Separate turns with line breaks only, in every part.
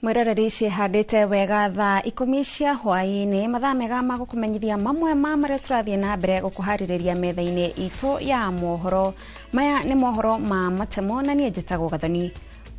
Mwiroreri, cihandĩte wega thaa 10 cia hwaĩ-inĩ, mathaa mega ma gũkũmenyithia mamwe ma marĩa tũrathiĩ na mbere gũkũharĩrĩria metha-inĩ itũ ya mohoro. Maya nĩ mohoro ma matemo na niĩ njĩtagwo Gathoni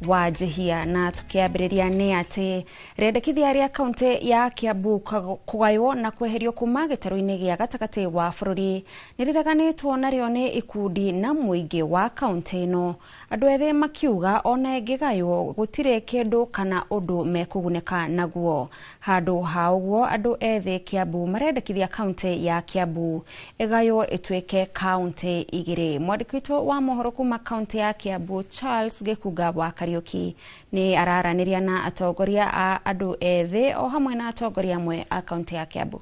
wa Njihia. Na tũkĩambĩrĩria nĩ atĩ rĩendekithia rĩa kaunti ya Kiambu kũgaywo na kweherio kuma gĩtarũ-inĩ gĩa gatagatĩ wa bũrũri nĩ rĩreganĩtwo narĩo nĩ ikundi na mũingĩ wa kaunti ĩno, andũ ethĩ makiuga ona ĩngĩgaywo gũtirĩ kĩndũ kana ũndũ mekũgunĩka naguo. Handũ ha ũguo, andũ ethĩ Kiambu marendekithia kaunti ya Kiambu ĩgaywo ĩtuĩke kaunti igĩrĩ. Mwandĩki witũ wa mohoro kuma kaunti ya Kiambu, Charles Gĩkunga wa Kariũki, nĩ araranĩria na atongoria a andũ ethĩ o hamwe na atongoria amwe a kaunti ya Kiambu.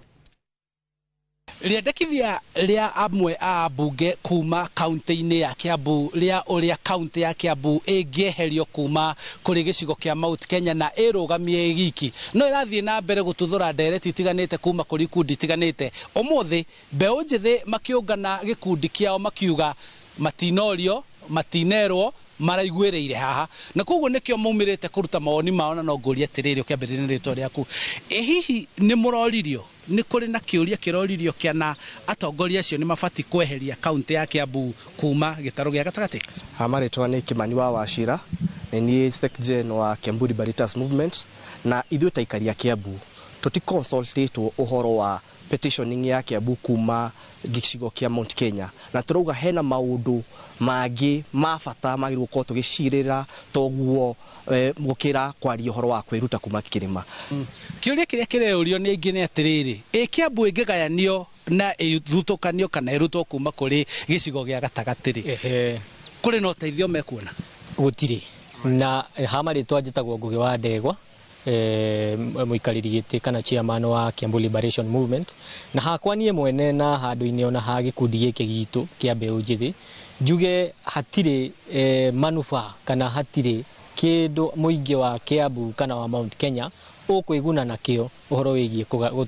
Rĩendekithia rĩa amwe a ambunge kuma kaunti-inĩ ya Kiambu rĩa ũrĩa kaunti ya Kiambu ĩngĩeherio kuma kũrĩ gĩcigo kĩa Mount Kenya na ĩrũgamie giki no ĩrathiĩ na mbere gũtuthũra ndereti itiganĩte kuma kũrĩ ikundi itiganĩte. Ũmũthĩ mbeũ njĩthĩ makĩũngana gĩkundi kĩao makiuga matinorio, matinerwo, maraiguĩrĩire haha, na koguo nĩkĩo maumĩrĩte kũruta mawoni mao. Na no ngũrie atĩrĩrĩ, ũkĩambĩrĩria na rĩtwa rĩaku, ĩ hihi nĩ mũroririo, nĩ kũrĩ na kĩũria kĩroririo kĩana atongoria acio nĩ mabatiĩ kweheria kaunti ya Kiambu kuma gĩtarũ gĩa gatagatĩ?
Ha marĩtwa nĩ Kimani wa Wachira, nĩ niĩ Secgen wa Kiambu Liberators Movement, na ithuĩ ta aikari a Kiambu tũti consultatwo ũhoro wa petitioning ya Kiambu kuma gĩcigo kĩa Mount Kenya, na tũrauga hena maũndũ mangĩ ma bata magĩrĩirwo gũkorwo tũgĩcirĩra toguo gũkĩra kwaria ũhoro wa kwĩruta kuma kĩrĩma.
Kĩũria kĩrĩa kĩreyũrio nĩ aingĩ nĩ atĩrĩrĩ, ĩ Kiambu ĩngĩgayanio na ĩthutũkanio kana ĩrutwo kuma kũrĩ gĩcigo gĩa gatagatĩ rĩ, kũrĩ na ũteithio mekuona?
Gũtirĩ. Na ha marĩtwa njĩtagwo Ngũgĩ wa Ndegwa, mũikarĩri gĩtĩ kana chairman wa Kiambu Liberation Movement. Na hakwa niĩ mwene na handũ-inĩ ona ha gĩkundi gĩkĩ gitũ kĩa mbeũ njĩthĩ, njuge hatirĩ manufaa kana hatirĩ kĩndũ mũingĩ wa Kiambu kana wa Mount Kenya ũkwĩguna nakĩo ũhoro wĩgiĩ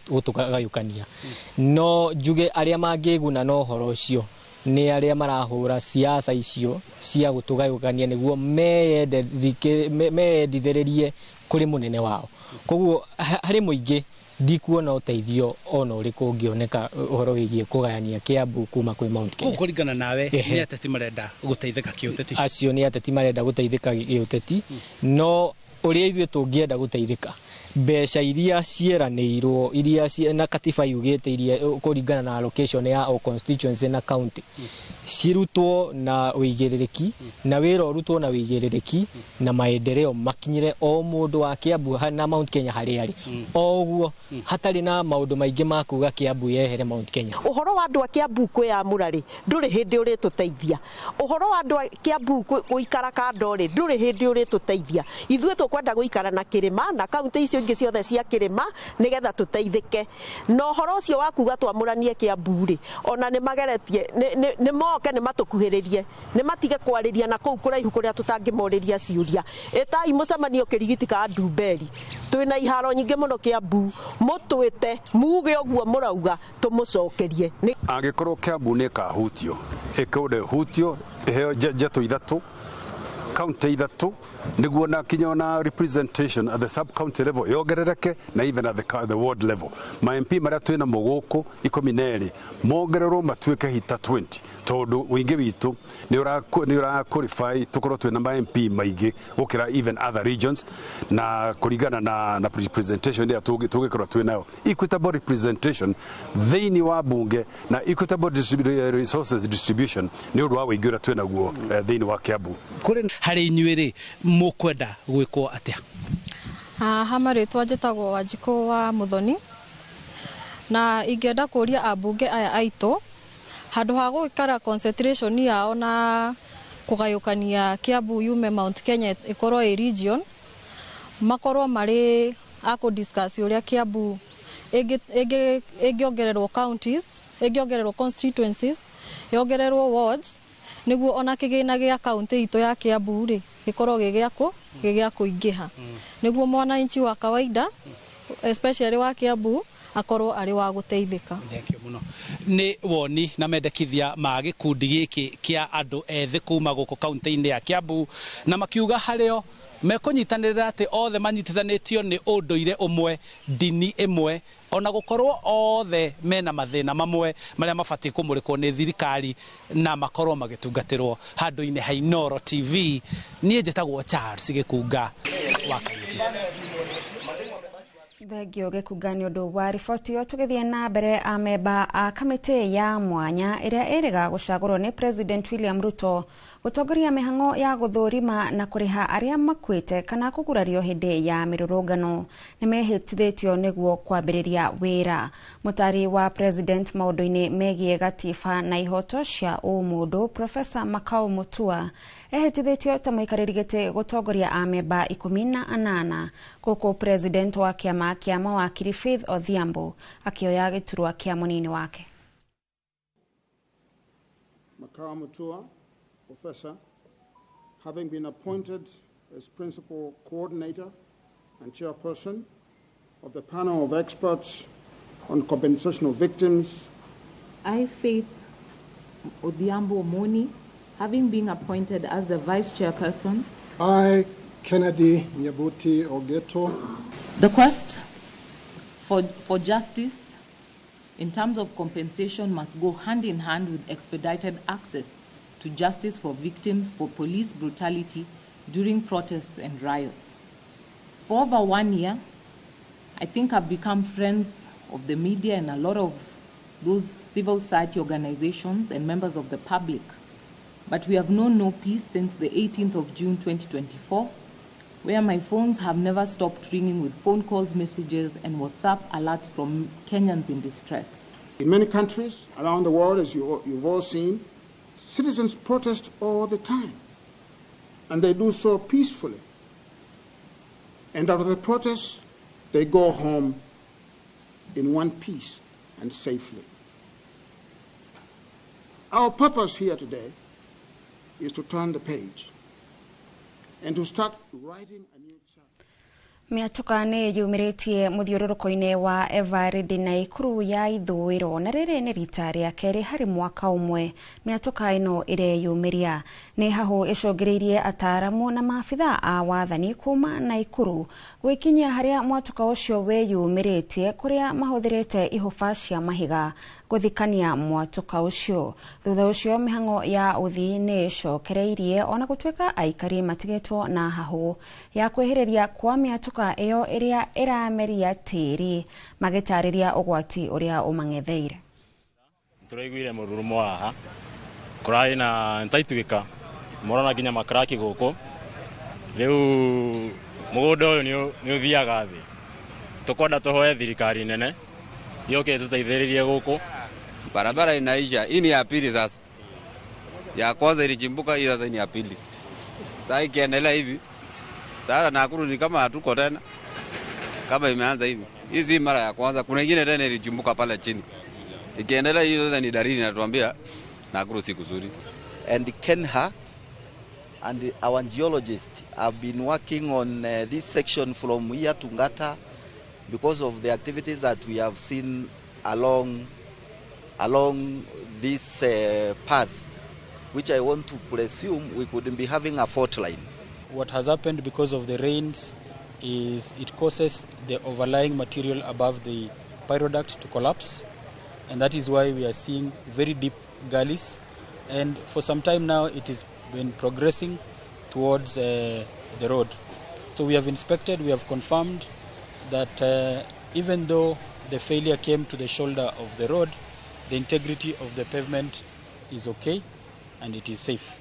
gũtũgayũkania. No njuge arĩa mangĩguna na ũhoro ũcio nĩ arĩa marahũra siasa icio cia gũtũgayũkania nĩguo meyendithĩrĩrie kũrĩ mũnene wao. Koguo harĩ mũingĩ ndikuona ũteithio ona ũrĩkũ ũngĩoneka ũhoro wĩgiĩ kũgayania Kiambu kuma kwĩ Mount Kenya.
Koguo kũringana nawe nĩ ateti marenda gũteithĩka kĩũteti?
Acio nĩ ateti marenda gũteithĩka gĩũteti, no ũrĩa ithuĩ tũngĩenda gũteithĩka, mbeca iria cieranĩirwo, iria na katiba yugĩte, iria kũringana na allocation ya o constituency na county, cirutwo na ũigĩrĩrĩki na wĩra ũrutwo na ũigĩrĩrĩki na maendeleo makinyĩre o mũndũ wa Kiambu na Mount Kenya harĩa arĩ o ũguo, hatarĩ na maũndũ maingĩ ma kuga Kiambu yehere Mount Kenya.
Ũhoro wa andũ a Kiambu kwĩyamũra rĩ, ndũrĩ hĩndĩ ũrĩtũteithia. Ũhoro wa andũ a Kiambu gũikara kando rĩ, ndũrĩ hĩndĩ ũrĩtũteithia. Ithuĩ tũkwenda gũikara na kĩrĩma na kaunti icio ingĩ ciothe cia kĩrĩma nĩgetha tũteithĩke. Na ũhoro ũcio wa kuga twamũranie Kiambu rĩ, ona nĩ mageretie, nĩ moke nĩ matũkuhĩrĩrie, nĩ matige kwarĩria na kũu kũraihu kũrĩa tũtangĩmorĩria ciũria. Ĩtai mũcemanio Kĩrigiti ka Ndumberi, twĩna iharo nyingĩ mũno Kiambu, mũtwĩte muge ũguo mũrauga tũmũcokerie.
Angĩkorwo Kiambu nĩ ĩkahutio, ĩkũnde hutio ĩheo njetũ ithatũ, kaunti ithatũ, nĩguo na kinya ona representation at the sub county level yongerereke na even at the ward level. Ma MP marĩa twĩ namo gũkũ 12 mongererwo matuĩke hita 20, tondũ ũingĩ witũ nĩ ũra qualify tũkorwo twĩ na ma MP maingĩ gũkĩra even other regions, na kũringana na representation ĩrĩa tũngĩkorwo twĩ nayo, equitable representation thĩinĩ wa bunge na equitable resources distribution nĩ ũndũ wa ũingĩ ũrĩa twĩ naguo thĩinĩ wa Kiambu.
Kũrĩ harĩ inyuĩ rĩ, mũkwenda gwĩkwo atĩa?
Haha marĩtwa njĩtagwo Wanjikũ wa Mũthoni, na ingĩenda kũria ambunge aya aitũ, handũ ha gũikara concentration yao na kũgayũkania Kiambu yume Mount Kenya ĩkorwo ĩ region, makorwo marĩ a kũ discuss ũrĩa Kiambu ĩngĩongererwo counties, ĩngĩongererwo constituencies, yongererwo wards, nĩguo ona kĩgĩna gĩa kaunti itũ ya Kiambu rĩ gĩkorwo gĩ gĩa kũingĩha, nĩguo mwananchi wa kawaida, especially wa Kiambu, Akorwo arĩ wa gũteithĩka.
Thank you muno. Nĩ woni na mendekithia ma gĩkundi gĩkĩ kĩa andũ ethĩ kuma gũkũ kaunti-inĩ ya Kiambu, na makiuga harĩo mekũnyitanĩrĩra atĩ othe manyitithanĩtio nĩ ũndũire ũmwe, ndini ĩmwe, ona gũkorwo othe mena mathĩna mamwe marĩa mabatiĩ kũmũrĩkwo nĩ thirikari na makorwo magĩtungatĩrwo handũ-inĩ ha Inooro TV. Niĩ njĩtagwo Charles Gĩkunga wa Kariuki.
Thengio Gĩkunga nĩ ũndũ wa riboti ĩyo. Tũgĩthiĩ na mbere, amemba a kamĩtĩ ya mwanya ĩrĩa ĩrĩga gũcagũrwo nĩ President William Ruto gũtongoria mĩhang'o ya gũthũrima na kũrĩha arĩa makuĩte kana kũgurario hĩndĩ ya mĩrũrũngano nĩ mehĩtithĩtio nĩguo kwambĩrĩria wĩra. Mũtari wa President maũndũ-inĩ megiĩ gatiba na ihoto cia ũmũndũ, Professor Makau Mutua, ehĩtithĩtio ta mũikarĩri gĩtĩ gũtongoria amemba 18, gũkũ President wa kĩama kĩa mawakiri Faith Odhiambo akĩoya gĩturwa kĩa mũnini wake.
Makau Mutua, Professor, having been appointed as Principal Coordinator and Chairperson of the panel of experts on compensation of victims.
I, Faith Odhiambo Omoni, having been appointed as the Vice Chairperson.
I, Kennedy Nyabuti Ogeto.
The quest for justice in terms of compensation must go hand in hand with expedited access to justice for victims for police brutality during protests and riots. For over 1 year, I think I've become friends of the media and a lot of those civil society organizations and members of the public. But we have known no peace since the 18th of June 2024, where my phones have never stopped ringing with phone calls, messages, and WhatsApp alerts from Kenyans in distress.
In many countries around the world, as you've all seen, citizens protest all the time, and they do so peacefully. And out of the protests, they go home in one piece and safely. Our purpose here today is to turn the page and to start writing a new chapter.
Mĩatũka nĩ yumĩrĩtie mũthiũrũrũko-inĩ wa Eveready Naikuru ya ithũĩro, na rĩrĩ nĩ rita rĩa kerĩ harĩ mwaka ũmwe mĩatũka ĩno ĩreyumĩria. Nĩ hahũ ĩcũngĩrĩirie ataramu na maabitha a wathani kuma Naikuru gwĩkinyia harĩa mwatũka ũcio wĩyumĩrĩtie, kũrĩa mahũthĩrĩte ihũba cia mahiga gũthikania mwatũka ũcio. Thutha ũcio mĩhang'o ya ũthii nĩ ĩcokereirie, ona gũtuĩka aikari matigĩtwo na hahũ ya kwĩhĩrĩria kwa mĩatũka ĩyo ĩrĩa ĩrameria tĩri, magĩtarĩria ũgwati ũrĩa ũmang'etheire.
Tũraiguire mũrurumo haha kũrarĩ na ntaituĩka morona nginya makraki gũkũ. Rĩu mũgũnda ũyũ nĩ ũthiaga thĩ. Tũkwenda tũhoe thirikari nene yoke tũteithĩrĩrie gũkũ.
Barabara inaisha, hii ni ya pili sasa. Ya kwanza ilichimbuka, hii sasa ni ya pili. Sasa ikiendelea hivi, sasa Nakuru ni kama hatuko tena. Kama imeanza hivi. Hii si mara ya kwanza, kuna ingine tena ilichimbuka pale chini. Ikiendelea hiyo sasa ni dalili inatuambia Nakuru si kuzuri.
And Kenha and our geologists have been working on this section from here to Ngata because of the activities that we have seen along this path, which I want to presume we could be having a fault line.
What has happened because of the rains is it causes the overlying material above the pyroduct to collapse, and that is why we are seeing very deep gullies. And for some time now it has been progressing towards the road. So we have inspected, we have confirmed that even though the failure came to the shoulder of the road, the integrity of the pavement is okay and it is safe.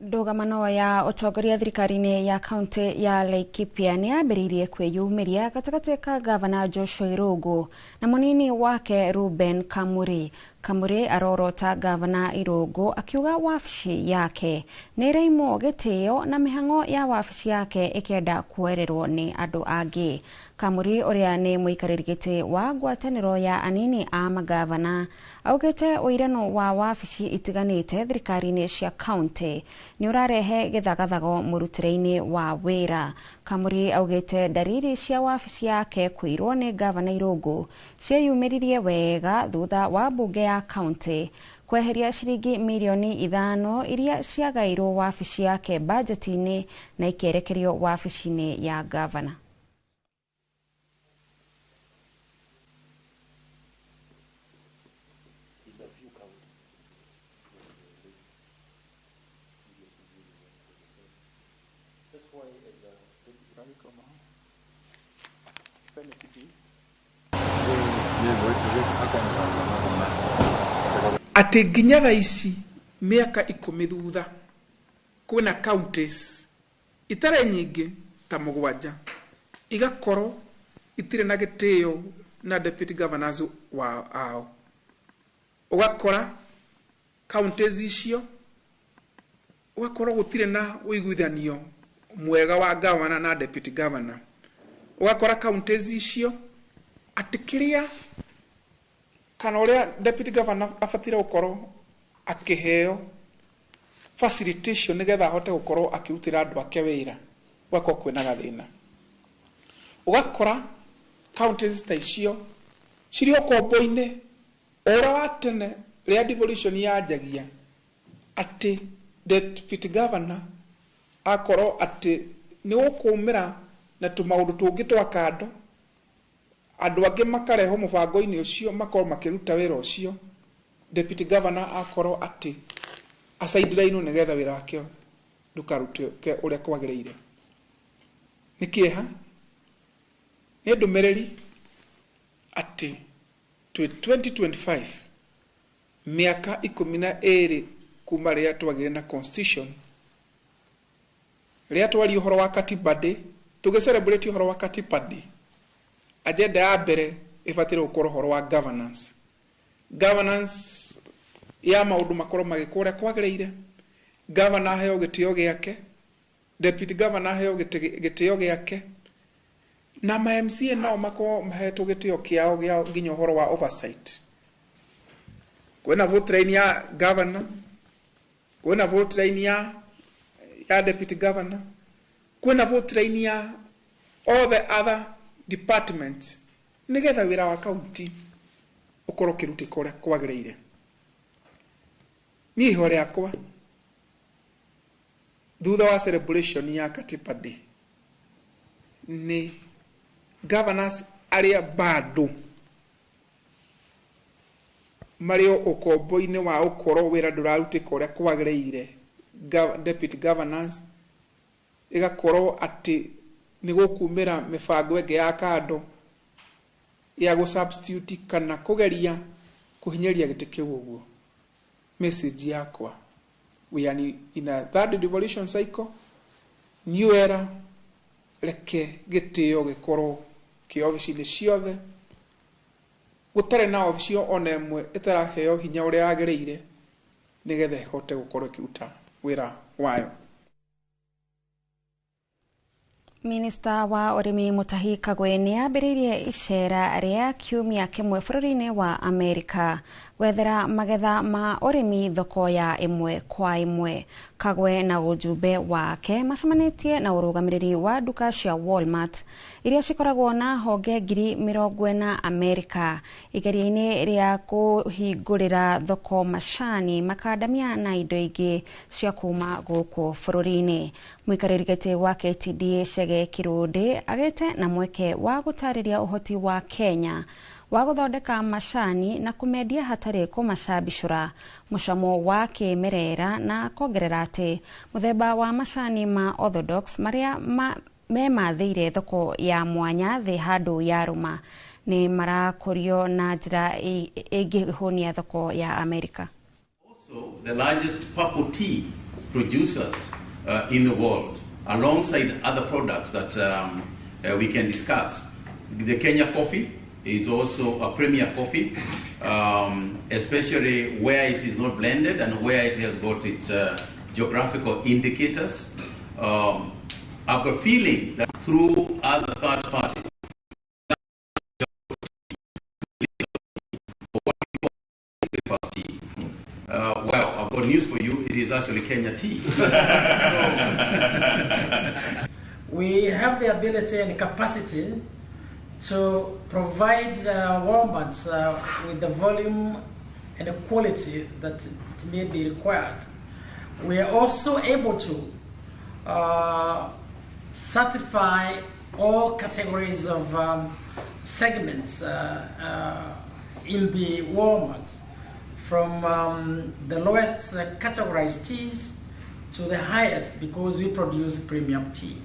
Ndũgamano ya ũtongoria thirikari-inĩ ya kaunti ya Laikipia nĩ yambĩrĩirie kwĩyumĩria gatagatĩ ka gavana Joshua Irũngũ na mũnini wake Ruben Kamuri. Kamuri arorota gavana Irũngũ akiuga wabici yake nĩ ĩraimwo gĩtĩo na mĩhang'o ya wabici yake ĩkĩenda kuoererwo nĩ andũ angĩ. Kamuri ũrĩa nĩ mũikarĩri gĩtĩ wa ngwatanĩro ya anini a magavana augĩte ũirano wa wabici itiganĩte thirikari-inĩ cia kaunti Nĩ ũrarehe gĩthagathago mũrutĩre-inĩ wa wĩra. Kamuri augĩte ndariri cia wabici yake kũirwo nĩ ngavana Irũngũ cieyumĩririe wega thutha wa mbunge ya kaunti kweheria ciringi mirioni 5 iria ciagairwo wabici yake bajeti-inĩ na ikĩerekerio wabici-inĩ ya ngavana.
Atĩ nginya thaa ici mĩaka 10 thutha kwĩna counties itarĩ nyingĩ ta 7 igakorwo itirĩ na gĩtĩo na deputy governors wa ao. Ũgakora counties icio ũgakorwo gũtirĩ na ũiguithanio mwega wa governor na deputy governor. Ũgakora counties icio atĩ kĩrĩa kana ũrĩa deputy governor abatire gũkorwo akĩheo facilitation nĩgetha ahote gũkorwo akĩrutĩra andũ ake wĩra, gũgakorwo kwĩna gathĩna. Ũgakora counties ta icio cirĩ ũkombo-inĩ ũrĩa wa tene rĩrĩa devolution yanjagia, atĩ deputy governor akorwo atĩ nĩ gũkũmĩra na tũmaũndũ tũngĩ twa kando, andũ angĩ makarehwo mũbango-inĩ ũcio makorwo makĩruta wĩra ũcio, deputy governor akorwo atĩ asideline nĩgetha wĩra wake ndũkarutĩke ũrĩa kwagĩrĩire. Nĩ kĩeha, nĩ ndũmĩrĩri atĩ twĩ 2025, mĩaka 12 kuma rĩrĩa twagĩire na constitution, rĩrĩa twaria ũhoro wa Katiba Day, tũgĩ celebrate ũhoro wa Katiba Day, agenda ya mbere ĩbataire gũkorwo ũhoro wa governance. Governance ya maũndũ makorwo magĩkwo ũrĩa kwagĩrĩire, governor aheo gĩtĩo gĩake, deputy governor aheo gĩtĩo gĩake, na ma MCA nao makorwo mahetwo gĩtĩo kĩao gĩa nginya ũhoro wa oversight. Kwĩna vote line ya governor, kwĩna vote line ya deputy governor, kwĩna vote line ya all the other departments, nĩgetha wĩra wa county ũkorwo ũkĩrutĩka ũrĩa kwagĩrĩire. Niĩ ihoya rĩakwa thutha wa celebration ya Katiba Day nĩ governors arĩa bado marĩ ũkombo-inĩ wa ũkorwo wĩra ndũrarutĩka ũrĩa kwagĩrĩire, deputy governors ĩgakorwo atĩ nĩ gũkumĩra mĩbango ĩngĩ ya kando ya gũ substitute kana kũgeria kũhinyĩrĩria gĩtĩ kĩu ũguo. Message yakwa, we are in a third devolution cycle, new era, reke gĩtĩo gĩkorwo kĩ obici-inĩ ciothe, gũtarĩ na obici ona ĩmwe ĩtaraheo hinya ũrĩa yagĩrĩire nĩgetha ĩhote gũkorwo ĩkĩruta wĩra wayo.
Minista wa ũrĩmi Mutahi Kagwe nĩ ambĩrĩirie icera rĩa kiumia kĩmwe bũrũri-inĩ wa Amerika gwethera magetha ma ũrĩmi thoko ya ĩmwe kwa ĩmwe. Kagwe na ũjumbe wake macemanĩtie na ũrũgamĩrĩri wa nduka cia Walmart iria cikoragwo na honge 40,000 Amerika igeria-inĩ rĩa kũhingũrĩra thoko macani, makandamia na indo ingĩ cia kuma gũkũ bũrũri-inĩ. Mũikarĩri gĩtĩ wa KTDA Chege Kirunde agĩte na mweke wa gũtarĩria ũhoti wa Kenya wa gũthondeka macani na kũmendia hatarĩ kũmacambicũra mũcamo wa kĩmerera, na kongerera atĩ mũthemba wa macani ma Orthodox marĩa memathĩire thoko ya mwanya thĩ handũ ya rũma nĩ marakũrio na njĩra ĩngĩhũnia thoko ya Amerika.
Also the largest purple tea producers in the world, alongside other products that we can discuss. The Kenya coffee is also a premier coffee, especially where it is not blended and where it has got its geographical indicators. I've got a feeling that through other third parties, well, I've got news for you. It is actually Kenya tea.
We have the ability and capacity to provide Walmart with the volume and the quality that it may be required. We are also able to certify all categories of segments in the Walmart, from the lowest categorized teas to the highest, because we produce premium tea.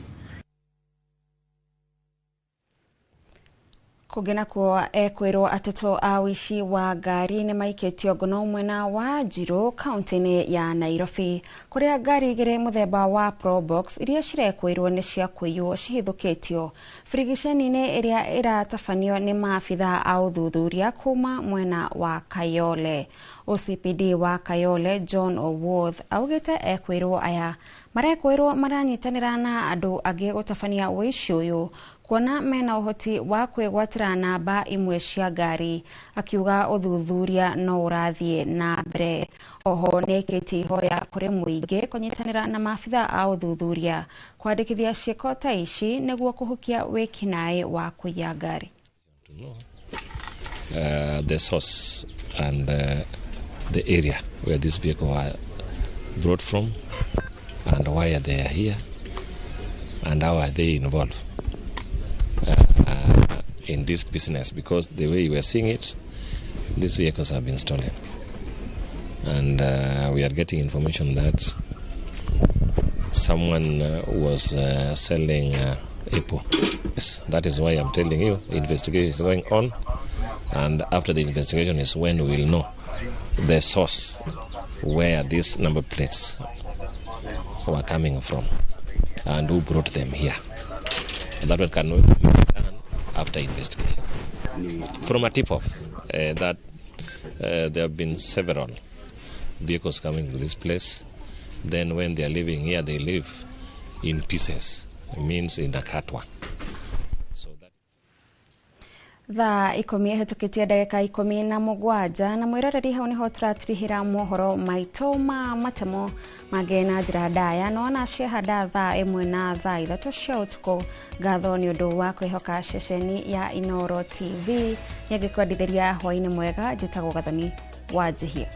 Kũngĩ nakuo ekwĩrwo atetũ a ũici wa ngari nĩ maikĩtio ngono mwena wa Njirũ kaunti-inĩ ya Nairobi, kũrĩa ngari igĩrĩ mũthemba wa Probox iria cirekwĩrwo nĩ cia kũiywo cihithũkĩtio birigiceni-inĩ ĩrĩa ĩratabanio nĩ maabitha a ũthuthuria kuma mwena wa Kayole. OCPD wa Kayole John Owuoth augĩte ekwĩrwo aya marekwĩrwo maranyitanĩra na andũ angĩ gũtabania ũici ũyũ, kuona mena ũhoti wa kwĩgwatĩra namba imwe cia ngari, akiuga ũthuthuria no ũrathiĩ na mbere. Oho nĩaikĩtie ihoya kũrĩ mũingĩ kũnyitanĩra na maabitha a ũthuthuria kwandĩkithia ciĩko ta ici nĩguo kũhukia wĩkinaĩ wa kũiya ngari.
The source and the area where this vehicle were brought from, and why are they here, and how are they involved in this business, because the way we are seeing it, these vehicles have been stolen, and we are getting information that someone was selling apple. Yes, that is why I'm telling you, investigation is going on, and after the investigation is when we will know the source where these number plates were coming from and who brought them here. That one cannot be done after investigation. From a tip-off that there have been several vehicles coming to this place. Then when they are living here, they live in pieces. It means in a katwa. So that
Thaa 10 ĩhĩtũkĩtie ndagĩka 17 na mwĩroreri hau nĩho tũratirihĩra mohoro maitũ ma matemo mangĩ na njĩra ndaya no ona ciehanda thaa 1 na thaa 3 cia ũtukũ. Ngatho nĩ ũndũ wa kwĩhoka ceceni ya Inooro TV. Nĩngĩkwendithĩria hwaĩ-inĩ mwega. Njĩtagwo Gathoni wa Njihia.